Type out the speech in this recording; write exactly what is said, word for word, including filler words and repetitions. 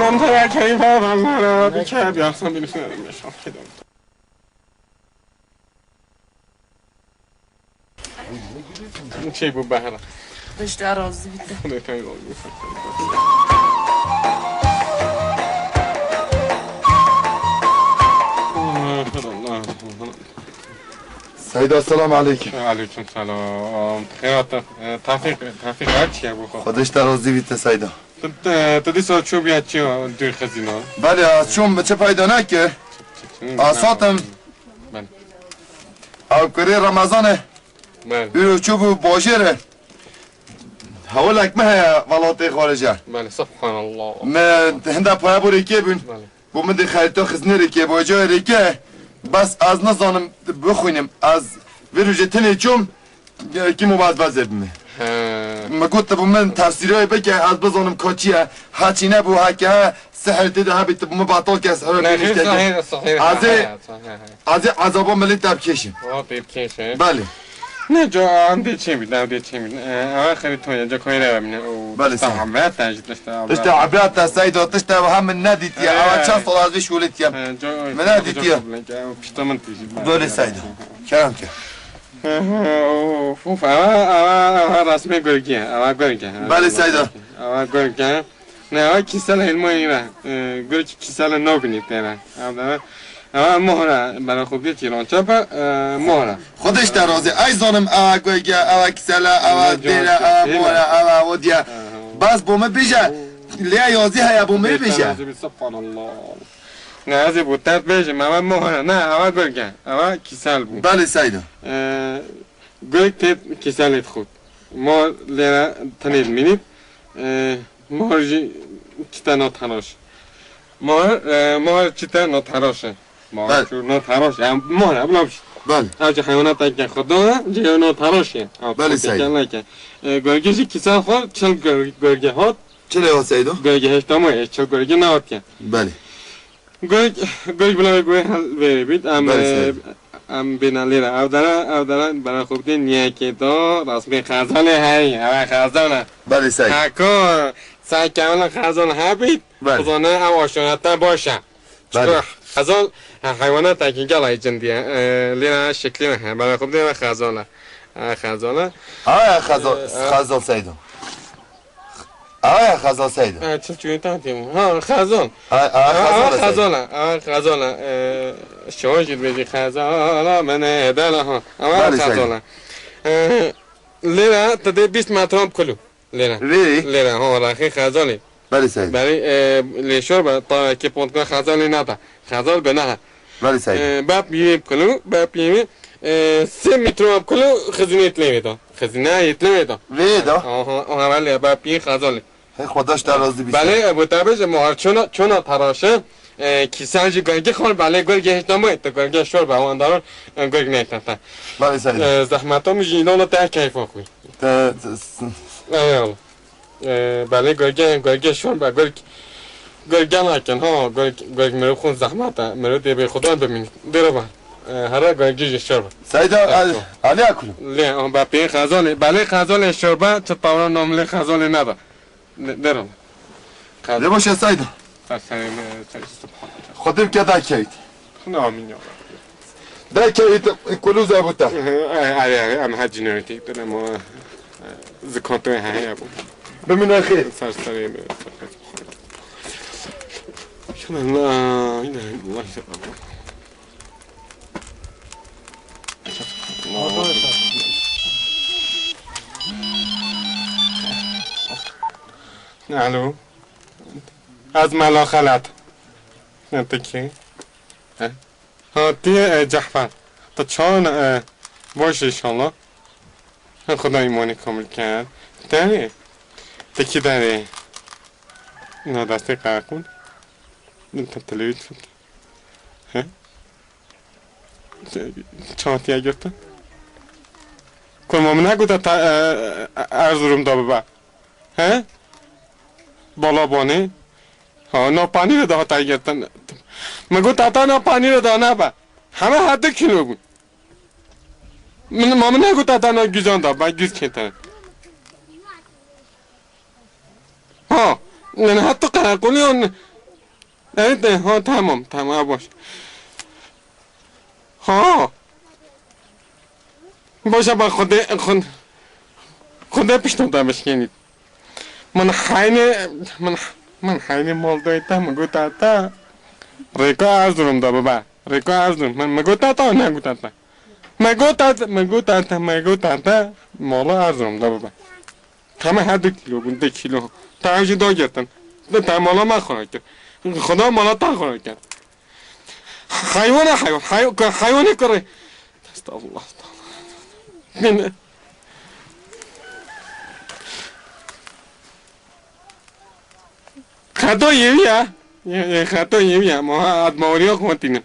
Çantaya keyfa ben bir kağıt yapsam bir üstüne bir şarkı da. Şey bu Behra. Xwedê ji te razî bîte. Xwedê te razî bîte. Seyda, selamu aleykum. Aleyküm selam. Xeyrat, e, Tevfîk, Tevfîk her çiye bu xwe. Xwedê ji te razî bîte Seyda. Tu, tu, tu dîsa çûbûye çi dûr xizîna? Belê, ez çûm, çi peyda neke. Çi, çi, çi, ez hatim. Belê. Ew kurê Remezan e. Belê. Îro çûbû bajêr e. Hewlek me heye welatê xarice. Belê, subhanallah. Me hinde paya bo rêkê bûn. Belê. Bo min dê xerîta xizînê rêkê, bo cayê rêkê. Bes ez nizanim bixwînim. Ez vê rojê tenê çûm. Kî mobaz bezê bi min. He. Me got, "Te bi min tefsîrayê bike, ez bizanim ka çi ye." Heçî nebû, heke he, sihir tê de hebî, tu bi min betal ke, sihir Ne, bînî xêr, teke. Sahir, sahir, Ez ê, sahir, sahir, sahir. Ez ê ezaba milî te bikêşim. O pê bikêşe. Belê. Ne, ca, em dê çê bî, ne, dê çê bî. E, ewa xerî toya, ca koyra ve mine. O Belê, tişta sahir. Ebret, te jî tişta ebret. Tişta ebret, te Seyda, tişta ev hem min nedîtiye. He. Ewa çend sal ez vê şûlê tiyem. He, ca, Min ca, nedîtiye. Ca, ca, pişta min tîjî. Belê Seyda. Kerem ke. Of, of, ewa, ewa, ewa resmê gurgî ye, ewa gurg e, ewa Belê, gurg e. Seyda. Ewa gurg e. Ne, ewa kîsel hêlmayî ve. E, gurg kîsel nobînî têne. Ewa, ewa mohra, bera xwe bê çî ron çapa, e, mohra. Xwedê ji te razî. Ey zanim ewa gurg e, ewa kîsel e, ewa Ne, dêr e, can, ewa can, mohra, ewa wodiye. Aha. Bas bo min bêje. Lê yazî heye bo min Bê bêje. Te razî bî, subhanallah. Ne, ez ê bo te bêjim, ewa mohra, ne, ewa gurg e, ewa kîsel bû. Belê Seyda. E, gurg tê kîselê dixwit. Mor lêre tenê dimînît. E, mor jî çite nateroş. Mor, e, mor çite nateroş e. Mor Belê. Çu nateroş e. Em mohra, bila biş. Belê. Ev jî heywanateke xwedan e, cihê nateroş e. Ew Belê Seyda. Neke. E, gurgê jî kîsel xwe çil gurg-, gurgê hat. Çilê hat Seyda? Gurgê hêşta mor e, çil gurgê nehatiye. Belê. Gurg, gurg bila wê guhê hel vêrê bît. Em, Belê, e, seyr. Em bêne lêre. Ev dere, ev dere bera xwe bidê niyekê do. Rasmê xezalê heyî. Ev xezal e. Belê, seyr. Heko, sen kewla xezal hebît. Belê. Xizane ev aşonete baş e. Belê. Çiqas xezal, he, heywanetekî gelek cindî ye. E, lêre şeklî ne he. Bera xwe bidê ve xezal e. Ev xezal e. Aya xezal, E, e. Xezal Seydo. Aya xezal Seydo. Ha, çil çûyê ta têmû. Ha, xezal. Ha, ha, Ha, xezal ha, e, Seydo. Xezal e. Ha, xezal e. Ee, şewan jî dibêjî xezala min ê dela ha. Ama Belê, Seydo. Xezal e. Ee, lêre tu dê bîst metran bi kulû. Lêre. Lêre? Lêre, ha, rexê xezalê. Belê, Seydo. Belê, e, lê şor be, ta ki pontka xezalê nata. Xezal be neha. Belê, Seydo. E, bep yê bi kulû, bep yê, e, sê metran bi kulû xizînê tlê vê da. Xizîne yê tlê vê da. Vê da? Aha, aha, belê, bep yê xezalê. Hey, Xweda ji te razî bî. Belê, e, bo te bêje, mohar çona, çona teraşe, e, kîsan jî gurgê xor, belê gurgê hêşta mû, tu gurgê şor be, wan daron, e, gurg neyte te. Belê, Seydo. E, zehmeta min jî înan te keyfa xwe. Te, te, s- Eyvallah. E, belê gurgê, gurgê şor be, gurg, gurg gelakin, ha, gurg, gurg mirov xwe zehmet e, mirov dê bê Xweda bimîn. Dêre be. E, here gurgê jî şor be. Seyda, Evet, al-, tamam. Alî Akulu. Lê, an be pê xezalê, belê xezalê şor be, çi tawra nam lê xezalê nebe. Lê, dêre be. Xezal. Lê baş e Seyda. Ser serê me, ser subhanallah. Xwedê bike da keyt. Namîn ya Rabbi. Belkî kulûza bû te. Erê, erê, em her cinayetê din, ama, e, zikantoyê heye bû. Bimîne xêr. Ser serê me. Şuna la, yine Allah. Alo. Ez Mela Xelat. Ne tu kî? He? Ha, tu yê, e, Cehfer. Tu çawa ne, e, baş inşallah. Ha, Xuda îmanê kamil kerd. Derê. Tu kî derê? Na destê qereqûn. Min te televîz fik. He? Çawa tiye girtin? Kurma min negote ta, e, e, Erzurum da bibe. He? Balabanê. Ha, na panîrê de hate girtin. Min got, heta na panîrê de nebe. Heme hete kilo bûn. Min, ma min negot heta na güzan da, ben güz kêtin. Ha, yani heta qereqoliyan Evet, e, ha, tamam, tamam, ha, baş. Ha. Baş, ama Xwedê, Xwed-, Xwedê pişta te bişkênît. Min heynê, min, min heynê mal dayê te, min got te. Rêka Erzurum da bibe. Rêka Erzurum. Min, min got te, ne got te. Me got te, me got te, me got te, mala Erzurum da bibe. Heme her du kîlo bûn, du kîlo. Te ev jî dagirtin. Te mala me xwe kir. Xuda mala te xwe kir. Heywana heywan, heyw-, heywanê kurê. Estağfurullah, estağfurullah. Xeto yevî ya. Ye, ye, xeto yevî ya. Ma ad mawriya xwe tîne.